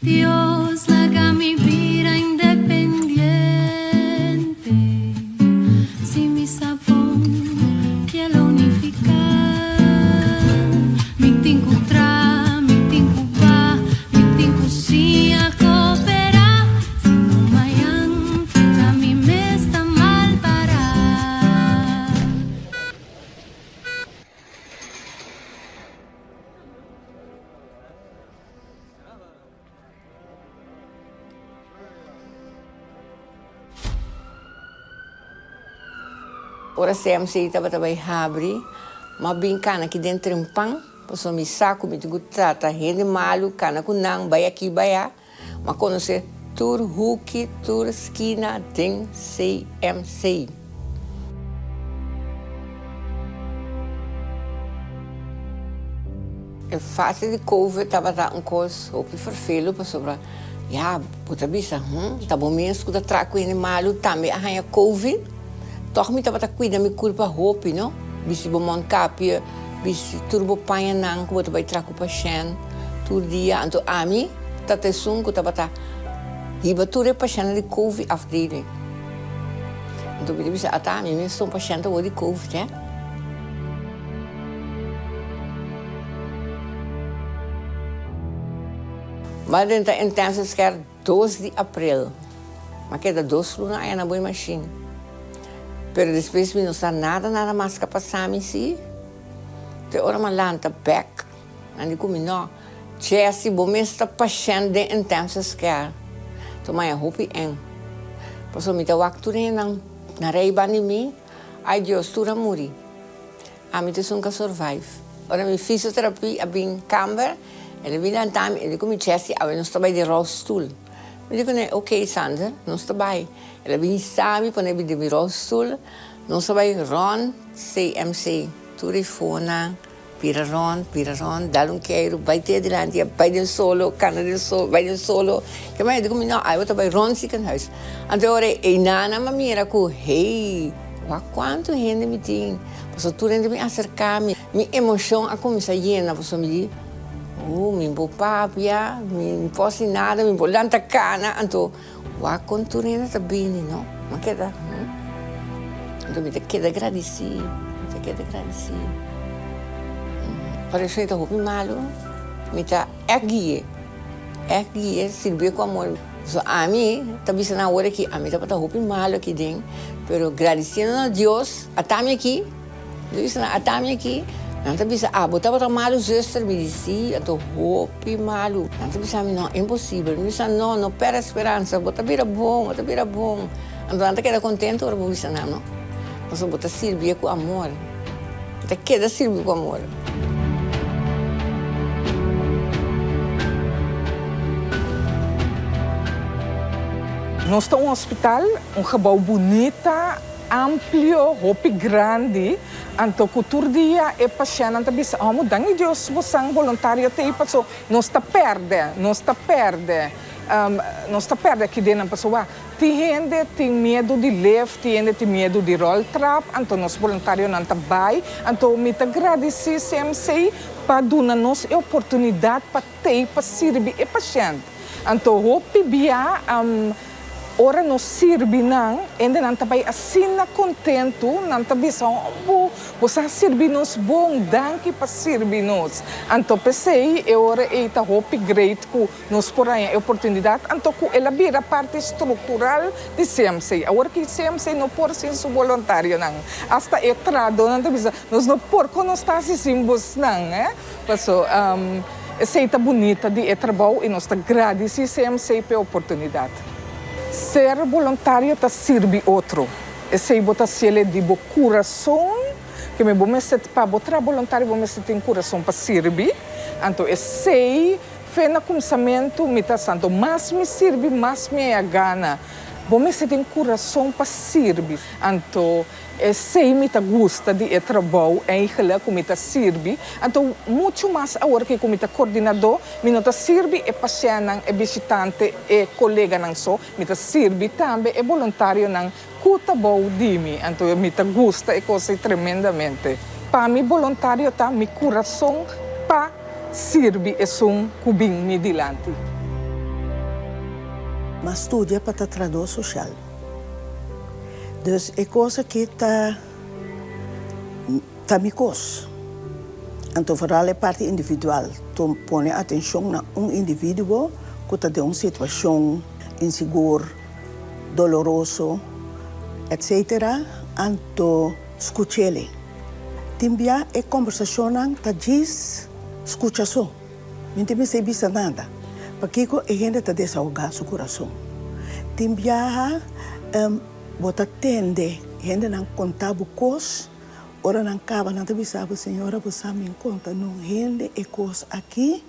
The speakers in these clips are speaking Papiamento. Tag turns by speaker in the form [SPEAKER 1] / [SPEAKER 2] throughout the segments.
[SPEAKER 1] Dios laga mi bira independiente Si mi sa bon ke lo nifiká Mi tin ku tra, mi tin ku ba Mi tin ku siña koperá Si no mañan ta mi mes ta mal pará.
[SPEAKER 2] Ora CMC tabata bai habri, m'a bin kana aki den Trempan, pasobra mi sa ku mi tin ku trata hende malu, kana ku nan, bai aki bai a. M'a konosé tur huki, tur skina den CMC. E fase di covid tabata un kos hopi ferfelu pasobra ya bo ta bisa hm ta bo mes ku ta traha ku hende malu tambe a haña covid tòg mi tabata kuida mi kurpa hopi no bisti bo mondkapje bisti tur bo pañanan ku bo ta bai traha ku pashènt tur dia anto ami ta ta esun ku tabata hiba tur e pashèntnan di covid afdeling anto mi ta bisa ata ami mes ta un pashènt awor di covid hè. M'a drenta intensive care dos di april. M'a keda dos luna aya na bui mashin. Pero despues mi no sa nada nada mas ka pasa mi si. Te ora m'a lanta bek, nan di ku mi no, Jessy bo mes ta pashent den intensive care. Tuma maya hopi eng. Pasobra mi ta wak tur hendenan na rei banda di mi. Ay Dios, tur a muri. Ami ta esun ka survive. Ora mi fisioterapia a bin kamber, el a bin lanta mi, el di ku mi, Chesty, awe nos ta bai den rolstoel. Mi di kuné, ok Sander, nos ta bai. El a bin hisa mi pone mi den mi rolstoel, nos a bai rond CMC, tur e fonan. Bira rond, bira rond, dal un keiru, bai te adilanti, a bai den solo, kana den solo, bai den solo. Ke manera di ku mi no, ai bo ta bai rond ziekenhuis. Anto e ora ei nana a mira ku, hey, wak kuantu hende mi tin. Pasobra tur hende bin aserká mi. Mi emoshon a kuminsá yena pasobra mi di, oh, mi por papia, mi no por hasi nada, mi por lanta kana. Anto wak kon tur hende ta bini, no. Mi a keda, hm. Anto mi ta keda gradisí, mi ta keda gradisí. Por eso mi ta hopi malu, mi ta ègt gui'é, ègt gui'é, sirbié ku amor. So ami ta bisa nan awor aki, ami tabata hopi malu aki den, pero gradisiendo na Dios, ata mi aki. Mi ta bisa nan, ata mi aki. Nan ta bisa, ah, bo tabata malu, zuster? Mi di, sí, anto hopi malu. Nan ta bisa mi, no, imposibel. Mi bisa, no, no pèrdè speransa, bo ta bira bon, bo ta bira bon. Anto nan ta keda kontentu ora bo bisa nan, no, pasobra bo ta sirbié ku amor. Bo ta keda sirbi ku amor.
[SPEAKER 3] Nos ta un hospital, un gebou bunita, amplio, hopi grandi, anto ku tur dia e pashèntnan ta bisa, Omo, danki Dios bosan boluntario ta ei paso nos ta pèrdè, nos ta pèrdè, nos ta pèrdè aki den nan pasobra tin hende tin miedu di lift, tin hende tin miedu di ròltrap, anto nos boluntarionan ta bai, anto mi ta gradisí CMC pa duna nos e oportunidat pa t'ei pa sirbi e pashènt. Anto hopi bia ora nos sirbi nan, hendenan ta bai asina kontentu, nan ta bisa, Oh, bo sa sirbi nos bon, danki pa sirbi nos. Anto p'esei e ora ei ta hopi great ku nos por haña e oportunidat, anto ku el a bira parti struktural di CMC. Awor ki CMC no por sin su boluntarionan, asta e trahadónan ta bisa, nos no por kon nos ta hasi sin bosnan, eh. Paso esei ta bunita di e trabou i nos ta gradisí CMC p'e oportunidat. Ser boluntario ta sirbi otro. Esei bo ta hasiel di bo kurason, ke mi bo mester pa bo traha boluntario bo mester tin kurason pa sirbi. Anto esei fe na kumsamentu mi ta sa. Anto mas mi sirbi mas mi a gana. Bo mester tin kurason pa sirbi. Anto Esei mi ta gusta di e trabou eigenlijk ku mi ta sirbi. Anto muchu mas awor ke ku mi ta kordinadó, mi no ta sirbi e pashèntnan, e bishitante, e koleganan so, mi ta sirbi tambe e boluntarionan ku ta bou di mi. Anto mi ta gusta e kos ei tremendamente. Pa mi boluntario ta mi kurason pa sirbi esun ku bin mi dilanti.
[SPEAKER 4] M'a studia pa ta trahadó soshal. Dus e kos aki ta ta mi kos. Anto foral e parti individual, to pone atenshon na un individuo ku ta den un situashon insigur, doloroso, etcetera, anto skuch'ele. Tin bia e kombersashonnan ta djis skucha so. Mi no ta mester bisa nada. Pakiko e hende ta desahogá su kurason? Tin biaha bo ta tende hendenan konta bo kos, ora nan kaba nan ta bisa bo, Señora bo sa mi konta nun hende e kos aki,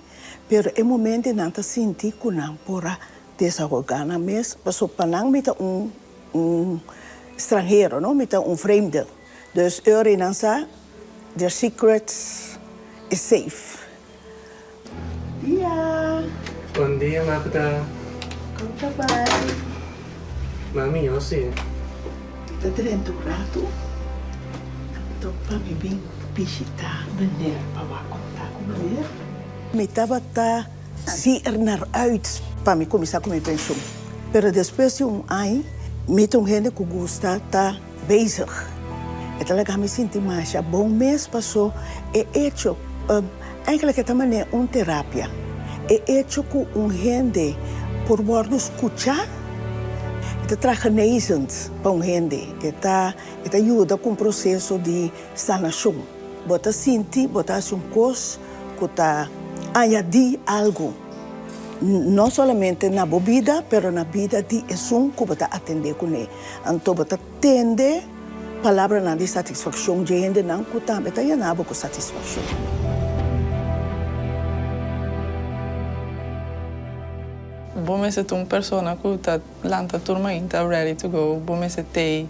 [SPEAKER 4] pero e momento nan ta sinti ku nan por a desahogá nan mes, pasobra pa nan mi ta un un stranhero, no, mi ta un vreemde. Dus e ora nan sa their secrets is safe. Dia!
[SPEAKER 5] Bon dia Magda.
[SPEAKER 4] Kon ta bai?
[SPEAKER 5] Mami yo si.
[SPEAKER 4] Mi ta drenta un ratu anto pa mi bin bishita meneer pa wak kon ta ku meneer. Mi tabata si er naar uit pa mi kuminsá ku mi penshun pero despues di un aña mi ta un hende ku gusta ta Bezig. E ta laga mi sinti masha bon mes paso e echo, eigenlijk e ta manera un terapia. E echo ku un hende por wòrdu skuchá, e ta traha genezend pa un hende. E ta e ta yuda ku un proseso di sanashon. Bo ta sinti bo ta hasi un kos ku ta añadí algu, no solamente na bo bida, pero na bida di esun ku bo ta atendé kuné. Anto bo ta tende palabranan di satisfakshon dje hendenan ku tambe ta yena bo ku satisfakshon.
[SPEAKER 6] Bo mester ta un persona ku ta lanta tur mainta ready to go, bo mester tei,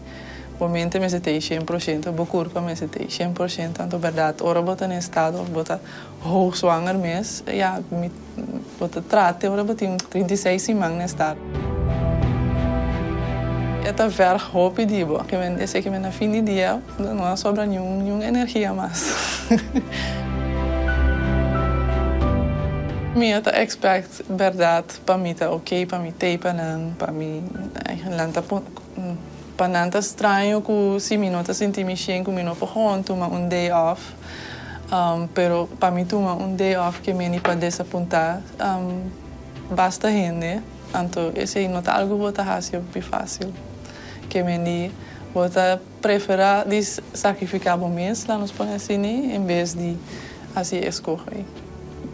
[SPEAKER 6] bo mente mester tei shen por shento, bo kurpa mester tei shen por shento. Anto bèrdat ora bo ta na estado òf bo ta hoogzwanger mes, ya mi Bo ta traha te ora bo tin 36 siman na estado. E ta verg hopi di bo. Esei ke men na fin di dia no a sobra niun niun energia mas. Mi a ta expect berdad pa mi ta ok, pa mi tei pa nan, pa mi lanta pa nan ta straño ku si mi no ta sinti mi shen ku mi no por gewoon tuma un day off. Pero pa mi tuma un day off ke meni pa desapuntá basta hende, anto esei no ta algu bo ta hasi hopi fásil. Ke meni bo ta preferá di sakrifiká bo mes, laat nos pone asina, en bes di hasi e eskoho ei.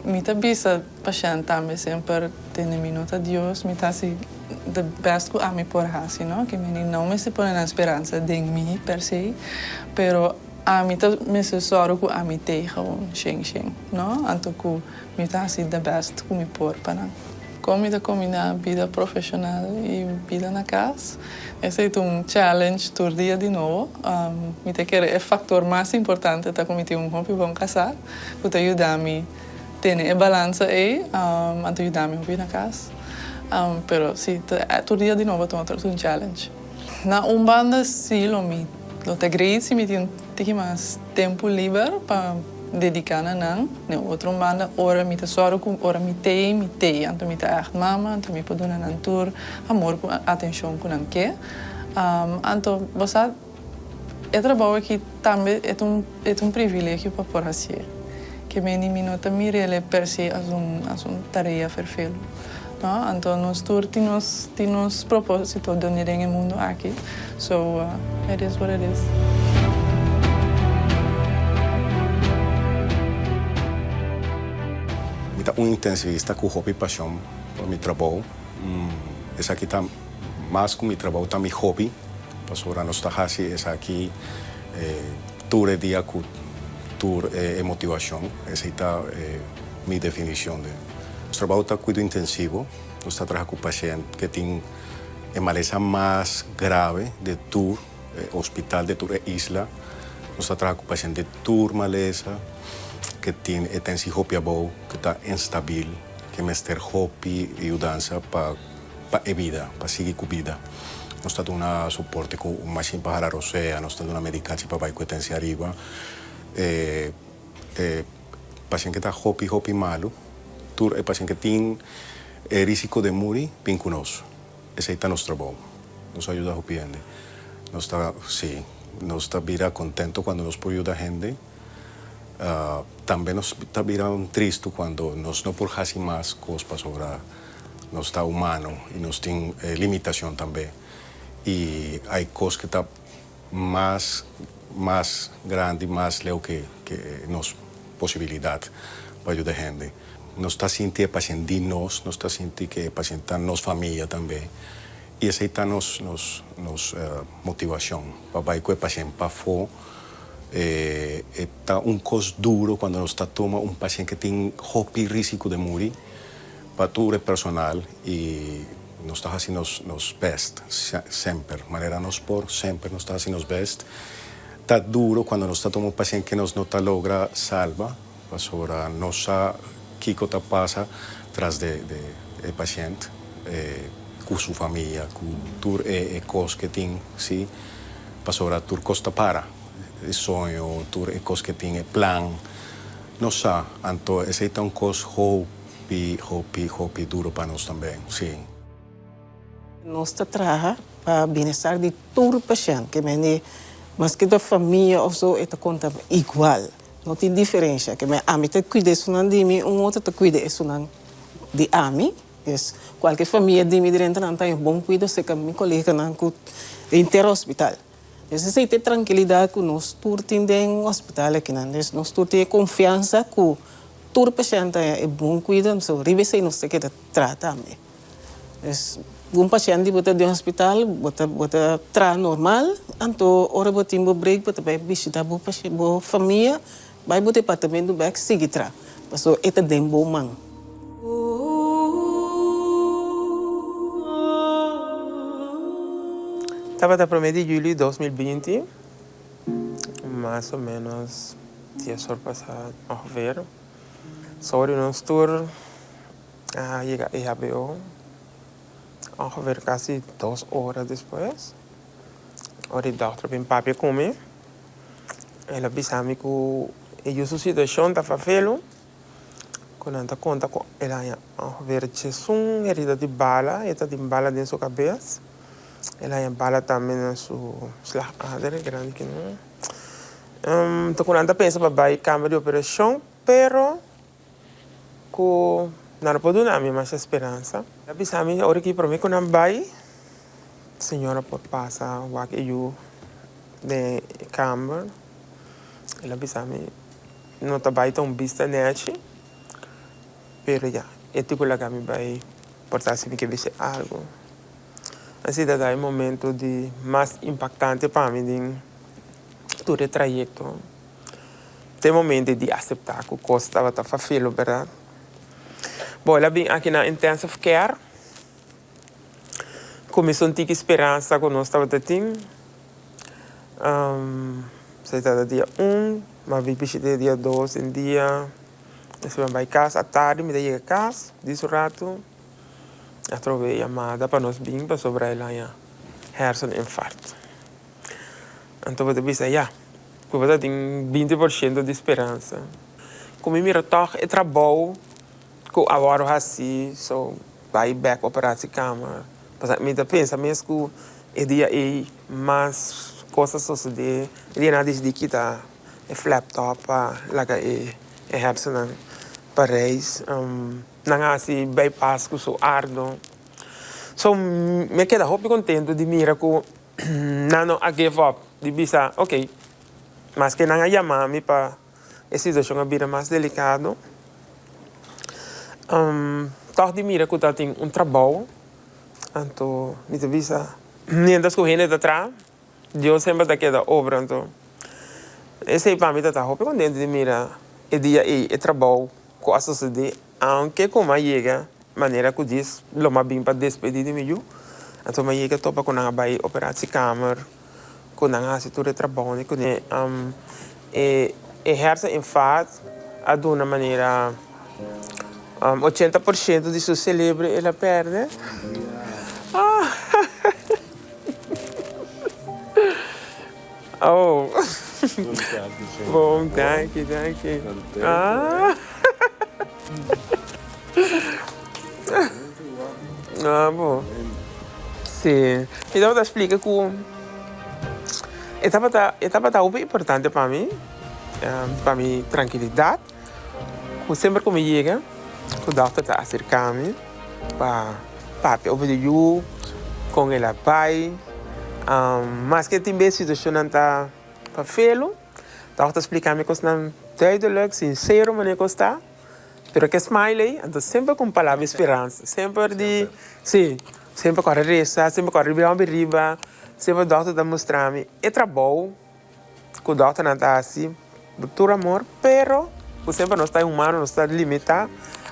[SPEAKER 6] Mi ta bisa pashènt tambe semper, tende mi no ta Dios, mi ta hasi the best ku ami por hasi, no? Ke meni no mester pone nan speransa den mi per se, pero. Ami ta mester sòru ku ami tei gewoon shen shen, no? Anto ku mi ta hasi the best ku mi por pa nan. Kon mi ta kombiná bida profeshonal i bida na kas? Esei ta un challenge tur dia di nobo. Mi ta kere e faktor mas importante ta ku mi tin un hopi bon kasá ku ta yuda mi tene e balansa ei, anto yuda mi hopi na kas. Pero si, tur dia di nobo ta un challenge. Na un banda si lo mi lo ta great si mi tin un tiki mas tempu liber pa dedica na nan. Na otro banda ora mi ta sòru ku ora mi tei mi tei anto mi ta ègt mama anto mi por duna nan tur amor ku atenshon ku nan ke. Anto bo sa e trabou aki tambe e ta un e ta un privilegio pa por hasié. Ke meni mi no ta mir'el per se as un as un tarea ferfelu. No, anto nos tur tin nos tin nos propósito done den e mundo aki, so it is what it is.
[SPEAKER 7] Mi ta un intensivista ku hopi pashon pa mi trabou. Esaki ta mas ku mi trabou, ta mi hobi, pasobra nos ta hasi esaki tur e dia ku tur e motivashon. Esei ta mi definishon di. Nos trabou ta kuido intensivo. Nos ta traha ku pashènt ke tin e malesa mas grave de tur e hospital, de tur e isla. Nos ta traha ku pashènt di tur malesa ke tin e tensi hopi abou, ke ta instabil, ke mester hopi yudansa pa pa e bida, pa sigui ku bida. Nos ta duna soporte ku un mashin pa hala rosea, nos ta duna medikachi pa bai ku e tensi ariba. E E pashent ke ta hopi hopi malu, tur e pashent ke tin e risiko de muri bin ku nos. Esei ta nos trabou. Nos a yuda hopi hende. Nos ta, sí, nos ta bira contento cuando nos por yuda hende. Tambe nos ta bira un tristu cuando nos no por haci mas cos pasobra nos ta humano y nos tin limitacion tambe. Y hay cos que ta mas, mas grandi, mas leu que que nos posibilidad pa yuda hende. Nos ta sinti e pacient di nos, nos ta sinti ke e pacient ta nos famia tambe y esey ta nos nos nos motivacion pa bay cu e pacient pafo. E e ta un cos duro cuando nos ta tuma un pacient ke tin hopi risico de muri pa tur e personal y nos ta haci nos nos best semper, manera nos por semper nos ta haci nos best. Ta duro cuando nos ta tuma un pacient ke nos no ta logra salba. Pasobra no sa kiko ta pasa tras de e pashènt, ku su famia, ku tur e kos ke tin, si. Pasobra tur kos ta para, e soño, tur e kos ke tin, e plan, no sa. Anto esei ta un kos hopi, hopi, hopi duro pa nos tambe, si.
[SPEAKER 8] Nos ta traha pa bienestar di tur pashènt, ke mende maske ta famia òf so e ta konta igual. No tin diferencia, ke men ami ta cuida esunnan di mi, un otro ta cuida esunnan di ami. Dus cualke famia di mi drenta nan ta haña bon cuido cerca mi coleganan cu henter hospital. Dus esey ta e trankilidad cu nos tur tin den hospital akinan. Dus nos tur tin e confiansa cu tur pashent ta haña e bon cuido, so riba esey nos ta keda traha tambe. Dus un pashent di bo ta den hospital, bo ta bo ta traha normal, anto ora bo tin bo break bo ta bai bishita bo pashent bo famia, bai bo departamento bek sigui traha, pasobra e ta den bo man.
[SPEAKER 5] Tabata prome di juli 2020, mas o menos dies or pasa ongeveer. Sorry nos tur. A yega EHBO ongeveer casi dos ora despues. Ora e dokter bin papia cu mi, el a bisa mi cu e yu su situacion ta favelo, cu nan ta conta cu el haña ongeveer diesun herida di bala, e ta tin bala den su cabes, el haña bala tambe na su slagader grandi kinan. Ta cu nan ta pensa pa bay cambio di operacion, pero. Ku nan no por duna mi masha speransa. El a bisa mi ora ki prome ku nan bai, señora por pasa wak e yu den e kamber. El a bisa mi no ta bai ta un bista nechi, pero ya, e tin ku laga mi bai por ta si mi ke bis'é algu. Asina ta ta e momento di mas impaktante pa mi den tur e trayekto. Te momento di acepta cu cos tabata fafilo, berdad? Bo, el a bin aki na intensive care. Cuminsa un tiki speransa cu nos tabata tin. Esey tabata dia un, m'a bin bishita dia dos den dia. Despues m'a bay cas, atardi mi ta yega cas, di su rato atrobe yamada pa nos bin pasobra el haña herseninfarto. Anto bo ta bisa, ya, ku bo ta tin binti por shento di speransa. Ku mi mira tòg e trabou ku a wòrdu hasi, so bai bèk operatiekamer. Pasobra mi ta pensa mes ku e dia ei mas kos a sosodé. E dia nan a disidí kita e flaptòp pa laga e hersennan pa reis. Nan a hasi bypass ku su ardo. So mi a keda hopi kontentu di mira ku Nan no a give up di bisa ok, maske nan a yama mi pa e situacion a bira mas delicado, tog di mira cu ta tin un trabou, anto mi ta bisa mientras cu hende ta traha, Dios semper ta keda obra, anto esey pa mi ta ta hopi contento di mira e dia ey e trabou cu a sucede. Aunke ku m'a yega manera ku djis lo m'a bin pa despedí di mi yu, anto m'a yega topa ku nan a bai operatiekamer, ku nan a hasi tur e trabounan ku ne. E e herseninfarct a duna manera 80% di su selebre el a pèrdè. Oh. Bon, danki, danki. Ah. Ah, bo. Sí, mi tabata splika ku e tabata e tabata hopi importante pa mi, pa mi trankilidat, ku semper ku mi yega ku dòkter ta aserká mi pa papia over di yu, kon el a bai, maske tin bes situashonnan ta felu, dòkter ta splika mi kosnan duidelijk, sinsero manera kos ta. Pero ke smile ei, anto semper ku un palabra di speransa, semper di, si, semper ku a resa, semper ku a riba hopi riba, semper dòkter ta mustra mi e trabou ku dòkternan ta hasi ku tur amor, pero ku semper nos ta humano, nos ta limitá,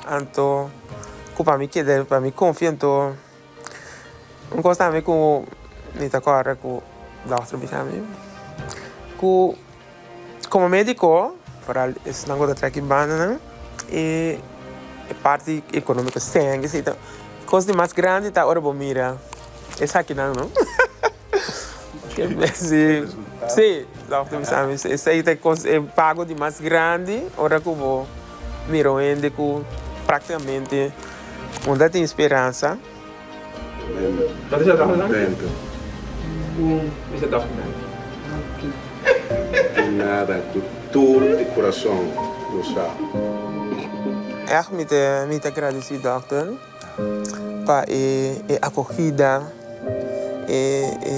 [SPEAKER 5] anto ku pa mi keda, pa mi konfia, anto un kos tambe ku mi ta kòrda ku dòkter a bisa mi, ku. Komo médiko, foral esnan ku ta trèk e bandanan, e e parti ekonómiko sèn esei ta kos di mas grandi ta ora bo mira esakinan no. Si, si, dòkter bisa mi esei ta e kos e pago di mas grandi ora ku bo mira un hende ku práktikamente no ta tin speransa.
[SPEAKER 7] Nada ku tur di kurason lo sa.
[SPEAKER 5] Ègt mi ta mi ta gradisí dòkter pa e e akogida, e e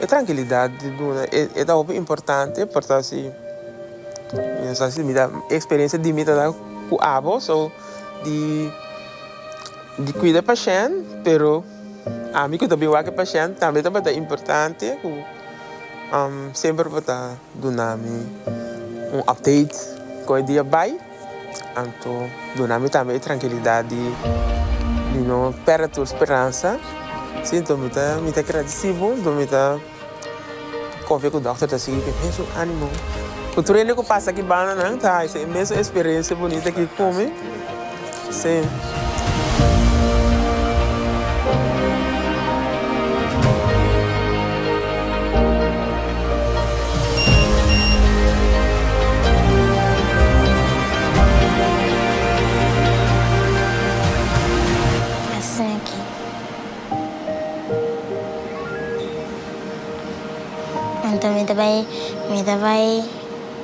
[SPEAKER 5] e trankilidat di duna. E e ta hopi importante por ta si mi no sa si mi ta eksperensia di mi ta da ku abo so di. Di cuida pashent, pero ami cu ta bin wak e pashent tambe tabata importante cu semper bo ta duna mi un update con e dia bay, anto duna mi tambe e trankilidad di di no perde tur speransa, si enton mi ta mi ta gradeci bo, enton mi ta confia cu dokter ta sigui cu e mesun animo cu tur hende cu pasa aki banda nan ta haci e mesun experiencia bunita aki cu mi. Sí.
[SPEAKER 9] Asina aki. Anto mi ta bai, mi ta bai.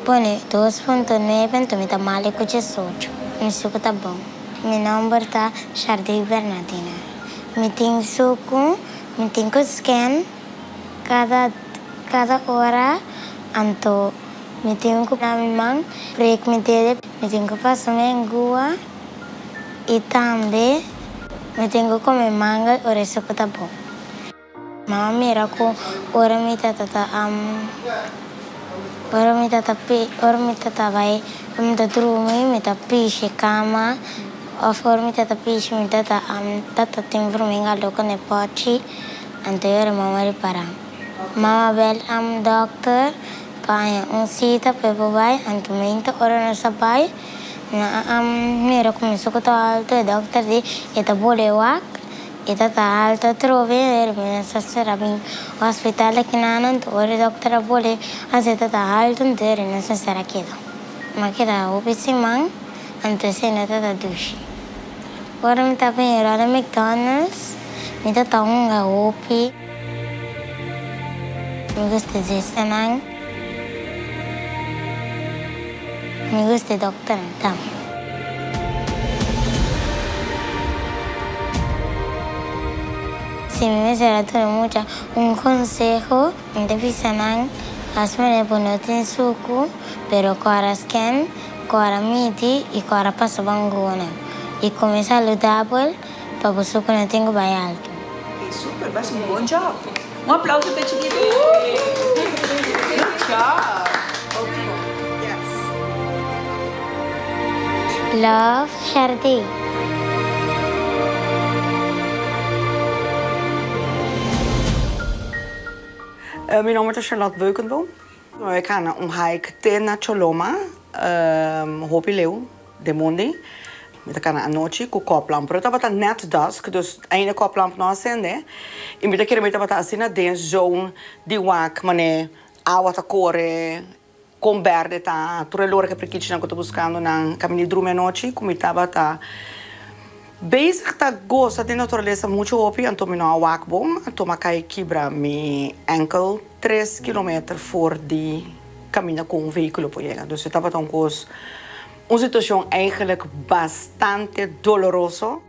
[SPEAKER 9] Pone dos punto nuebe anto mi ta mali ku diesocho. Mi suku ta bon. Mi nomber ta Shardy Bernardina. Mi tin suku, mi tin ku scan kada kada ora anto mi tin ku na mi man prek mi dede, mi tin ku pasa mi engua i tambe mi tin ku kome mangel ora e suku ta bon. Mama mira ku ora mi tata ta ora mi tata ora mi tata bai ora mi ta drumi mi ta pishi kama of ora mi tata pishi mi tata tata tin vruminga loko na e pochi anto e ora mama ripara. Mama bel dokter pa haña un sita pa e por bai anto meinta ora nos a bai nan a mira ku mi suku ta alto e dokter di e ta bole wak. E ta ta alto atrobe e mi sa sera bin hospital aki nan anto ora e dokter a bole hasi e ta ta alto anto e no sa sera kedo. Mi a keda hopi siman anto esei no ta ta dushi. Ora mi ta bin Ronald McDonald's mi ta ta hunga hopi. Mi gusta zusternan. Mi gusta e dokternan tambe. Si mi mester a duna mucha un konseho, mi ta bisa nan, Hasi manera bo no tin suku, pero kòrda sken, kòrda midi i kòrda pasa banguna. I kome saludabel pa bo suku no tin ku bai altu.
[SPEAKER 10] Ok, super, bas un bon job. Un aplauso pa e chikitu. Good job. Yes.
[SPEAKER 9] Love, Shardy.
[SPEAKER 10] Mi nomber ta Charlotte Beukenboom. Mi kana un hike te na Choloma, hopi leu den mondi. Mi ta kana anochi ku koplamp, pero tabata net dusk, dus ainda koplamp no a sende. I mi ta kere mi tabata asina den zone di wak manera awa ta kore, kon berde ta, tur e lora ku e prikichinan ku ta buskando nan kaminda di drumi anochi ku mi tabata. Bezig ta gosa den naturalesa muchu hopi, anto mi no a wak bon, anto mi a kai kibra mi enkel tres kilometer for di kaminda ku un vehikulo por yega. Dus e tabata un kos, un situashon eigenlijk bastante doloroso.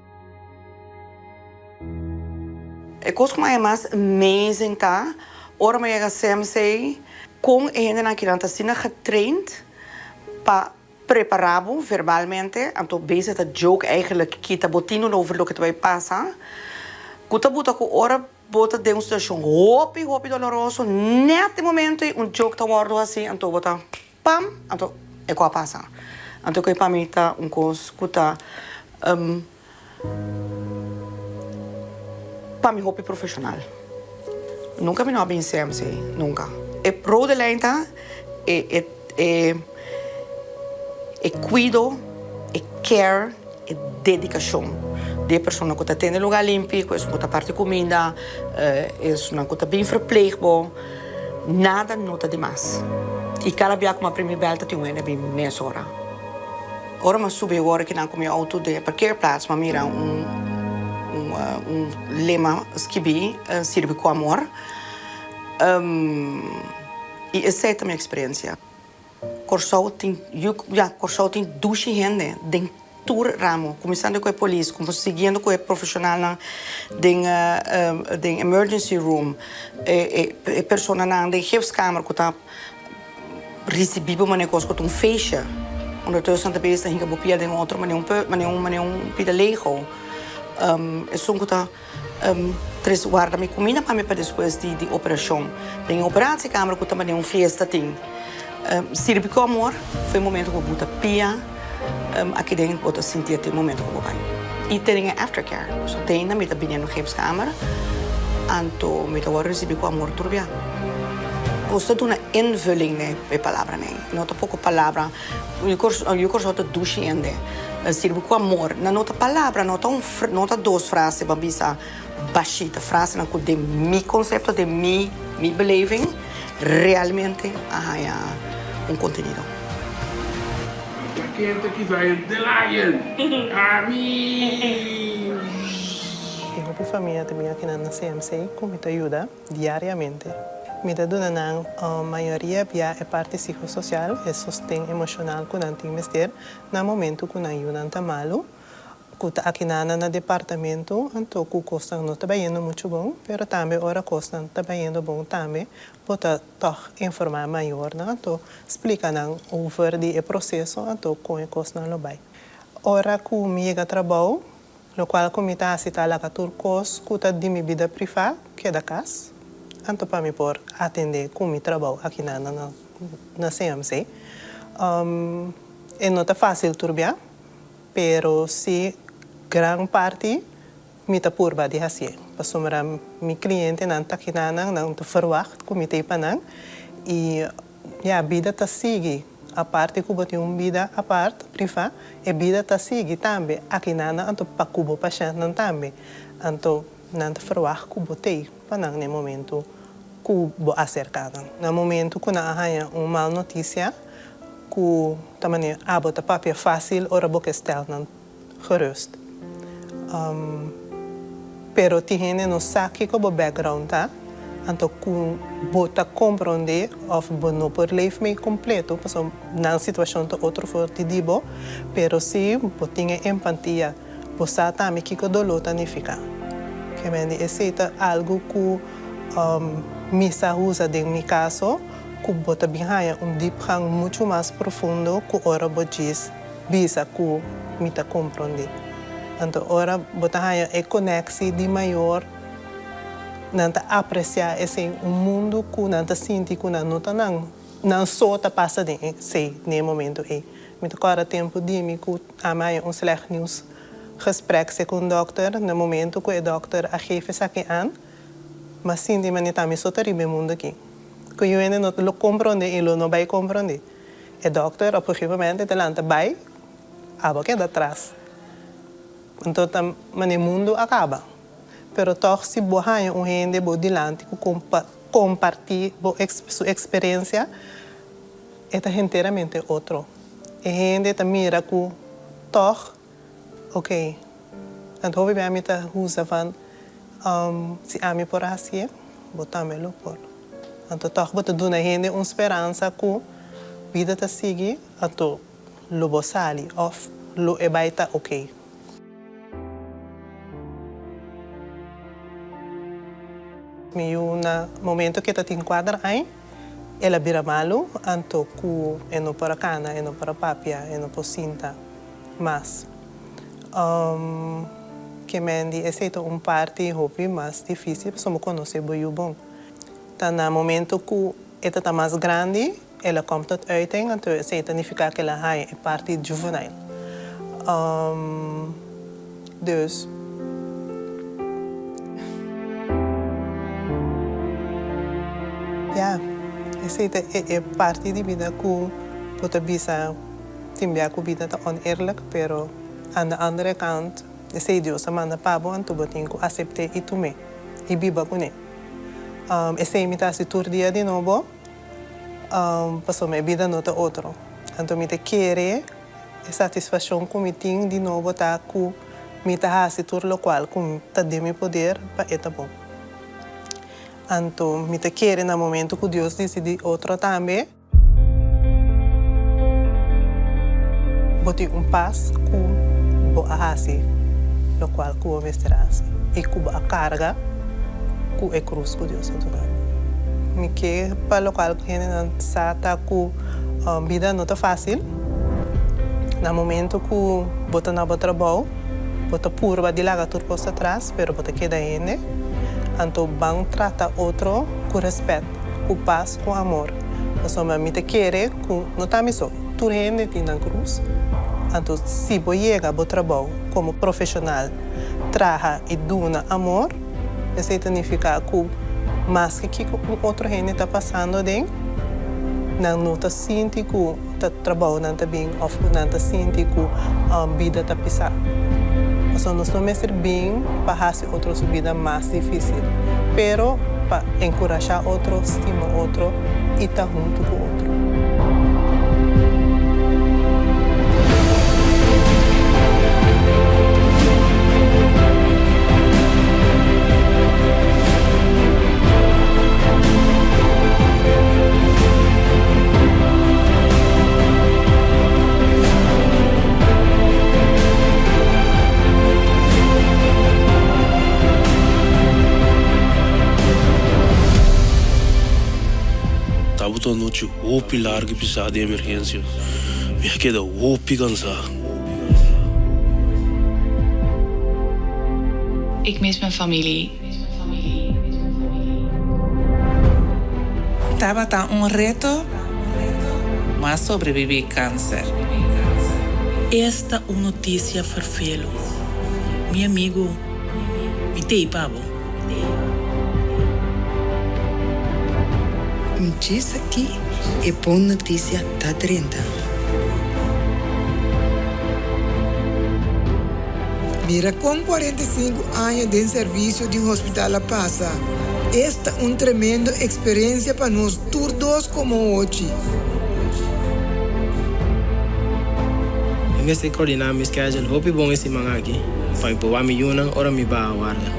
[SPEAKER 10] E kos ku mi a haña mas amazing ta ora mi a yega CMC kon e hendenan akinan ta asina getraind pa Prepara bo verbalmente, anto bezig ta joke eigenlijk kita bo tin over loke ta bay pasa, cu ta buta cu ora bo ta den un situacion hopi hopi doloroso, net e momento ey un joke ta wordo haci, anto bo ta pam, anto e cu a pasa. Anto cu pa mi ta un cos cu ta Pa mi hopi profesional. Nunca mi no a bin CMC, nunca. E rode lijn ta e e e e cuido, e care, e dedicacion di e persona cu ta tene lugar limpi, cu esun cu ta parti cuminda, esunnan cu ta bin verpleeg bo. Nada no ta dimas. Y cada bia cu mi a primi bel ta tin un hende bin mesora. Ora mi a subi awor aki nan ku mi outo den e parkeerplaats mi a mira un un lema skibí sirbi ku amor i esei ta mi eksperensia. Kòrsou tin ya Kòrsou tin dushi hende den tur ramo kuminsando ku e polis siguiendo ku e profeshonalnan den den emergency room e e personanan den gipskamer ku ta Ricibi bo manera cos cu ta un feestje. Ondertussen ta bezig ta hinca bo pia den otro manera un manera un manera un pida lego. Esun cu ta tres warda mi cuminda pa mi pa despues di di operacion. Den e operatiekamer cu ta manera un fiesta tin. Sirbi cu amor for e momento cu bo buta pia aki den bo ta sinti e momento cu bo bai. Y te den e aftercare. So te ainda mi ta bini na gipskamer anto mi ta worde ricibi cu amor tur bia. Nos ta duna invulling na e palabranan. No ta poko palabra. Yu Kòrsou ta dushi hende. Sirbi ku amor. Nan no ta palabra, no ta un no ta dos frase pa bisa bashí. Ta frasenan ku den mi konsepto, den mi mi beleving realmente a haña un kontenido.
[SPEAKER 11] Ta ken ta kisa e The Lion? Ami!
[SPEAKER 8] Tin hopi famia ta bin akinan na CMC ku mi ta yuda. Diariamente. Mi ta duna nan mayoria bia e parti psicosocial, e sosten emocional cu nan tin mester na momento cu nan yunan ta malu, cu ta akinana na departamento, anto cu cosnan no ta bayendo mucho bon, pero tambe ora cosnan ta bayendo bon tambe bo ta tog informa mayornan anto splica nan over di e proceso anto con e cosnan lo bay. Ora cu mi yega trabou, Lokual ku mi ta hasi ta laga tur kos ku ta di mi bida privá keda kas, anto pa mi por atendé ku mi trabou aki na na CMC. E no ta fásil tur bia, pero sí gran parti mi ta purba di hasié, pasobra mi klientenan ta kinanan, nan ta ferwagt ku mi ta ei pa nan i Ya, bida ta sigui. Aparte ku bo tin un bida apart, privá, e bida ta sigui tambe. Akinana anto pa ku bo pashèntnan tambe. Anto nan ta ferwagt ku bo t'ei pa nan n'e momentu ku bo aserká nan. Na momentu ku nan a haña un mal notisia ku ta manera abo ta papia fásil ora bo ke stèl nan gerust. Pero tin hende no sa kiko bo background ta, anto ku bo ta komprondé òf bo no por leef mee kompleto, pasobra nan situashon ta otro for di di bo, pero si bo tin e empatia, bo sa tambe kiko doló ta nifiká. Kemende esei ta algu ku mi sa usa den mi kaso, ku bo ta bin haña un diepgang muchu mas profundo ku ora bo djis Bisa ku mi ta komprondé. Anto ora bo ta haña e koneksi di mayor, nan ta apresiá esei un mundu ku nan ta sinti ku nan no ta nan nan so ta pasa den esei den e momento ei. Mi ta kòrda tempu di mi ku ami haña un slecht nieuws gesprek se ku un dòkter, na momento ku e dòkter a geef esaki an, m'a sinti manera ta mi so ta riba e mundu aki. Ku yu hende no lo komprondé i lo no bai komprondé. E dokter op gegeven moment e ta lanta bai, abo keda tras. Anto ta manera mundu a kaba. Pero tog si bo haña un hende bo dilanti ku kompartí bo su eksperensia, e ta henteramente otro. E hende ta mira ku tog, oke.
[SPEAKER 6] Anto hopi bia mi ta usa van si ami por hasié, bo tambe lo por. Anto tòg bo ta duna hende un speransa ku bida ta sigui, anto lo bo sali òf lo e bai ta oké. Mi yu na momento ku e ta tin kuater aña, el a bira malu, anto ku e no por a kana, e no por a papia, e no por sinta mas. Ke men di esei ta un parti hopi mas difísil pasobra bo konosé bo yu bon. Ta na momento ku e ta ta mas grandi, el a kom tot uiting, anto esei ta nifiká ku el a haña e parti juvenile. Dus. Ya, esei ta e parti di bida ku bo ta bisa tin bia ku bida ta oneerlijk, pero aan de andere kant esei Dios a manda pa bo, anto bo tin ku asept'é i tum'é i biba kuné. Esei mi ta hasi tur dia di nobo, pasobra e bida no ta otro. Anto mi ta kere e satisfashon ku mi tin di nobo ta ku mi ta hasi tur lokual ku ta den mi poder pa e ta bon. Anto mi ta kere na momento ku Dios disidí otro tambe. Bo tin un pas ku bo a hasi lokual ku bo mester hasi i ku bo a karga ku e krus ku Dios a duna bo. Mi ke pa lokual ku hendenan sa ta ku bida no ta fásil. Na momento ku bo ta na bo trabou, bo ta purba di laga tur kos atras, pero bo ta keda hende. Anto ban trata otro ku rèspèt. Ku pas, ku amor. Pasobra mi ta kere ku no ta mi so, tur hende tin nan krus. Anto si bo yega bo trabou komo profeshonal, traha i duna amor, esei ta nifiká ku maske kiko un otro hende ta pasando aden, nan no ta sinti ku ta trabou nan ta bin òf ku nan ta sinti ku bida ta pisá. Pasobra nos no mester bin pa hasi otro su bida mas difísil, pero pa enkurashá otro, stima otro i ta huntu ku otro.
[SPEAKER 12] Tabata un nochi hopi largu i pisá di emergensia. Mi a keda hopi kansá.
[SPEAKER 13] Ik mis mijn familie.
[SPEAKER 14] Tabata un reto, m'a sobrebibí kanser.
[SPEAKER 15] Esta un notisia ferfelu. Mi amigu, mi t'ei pa bo.
[SPEAKER 16] Un djis aki e bon notisia ta drenta.
[SPEAKER 17] Mira kon 45 aña den servisio di un hospital a pasa. Esta un tremendo eksperensia pa nos tur dos komo ochi.
[SPEAKER 18] Mi mester koordiná mi schedule hopi bon e siman aki pa mi por wak mi yunan ora mi baha warda.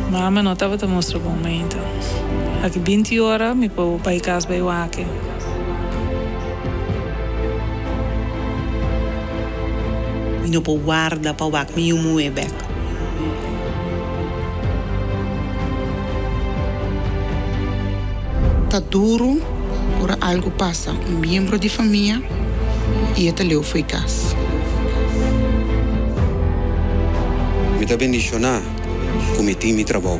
[SPEAKER 6] Mama no tabata mustra bon mainta. Aki binti ora mi por bai kas bai wak.
[SPEAKER 15] Mi no por warda pa wak mi yu muhé bèk.
[SPEAKER 19] Ta duru ora algu pasa un miembro di famia i e ta leu fo'i kas.
[SPEAKER 20] Mi ta bendishoná ku mi tin mi trabou.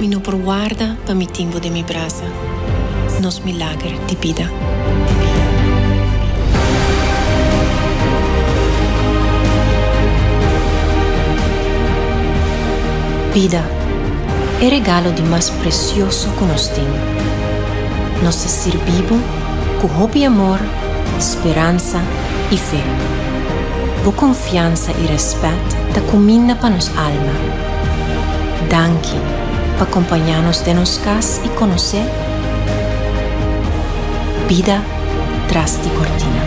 [SPEAKER 21] Mi no por warda pa mi tin bo den mi brasa, nos milager di bida. Bida, e regalo di mas presioso ku nos tin. Nos ta sirbi bo ku hopi amor, speransa i fe. Bo konfiansa i rèspèt ta kuminda pa nos alma. Danki pa kompañá nos den nos kas i konosé bida tras di kortina.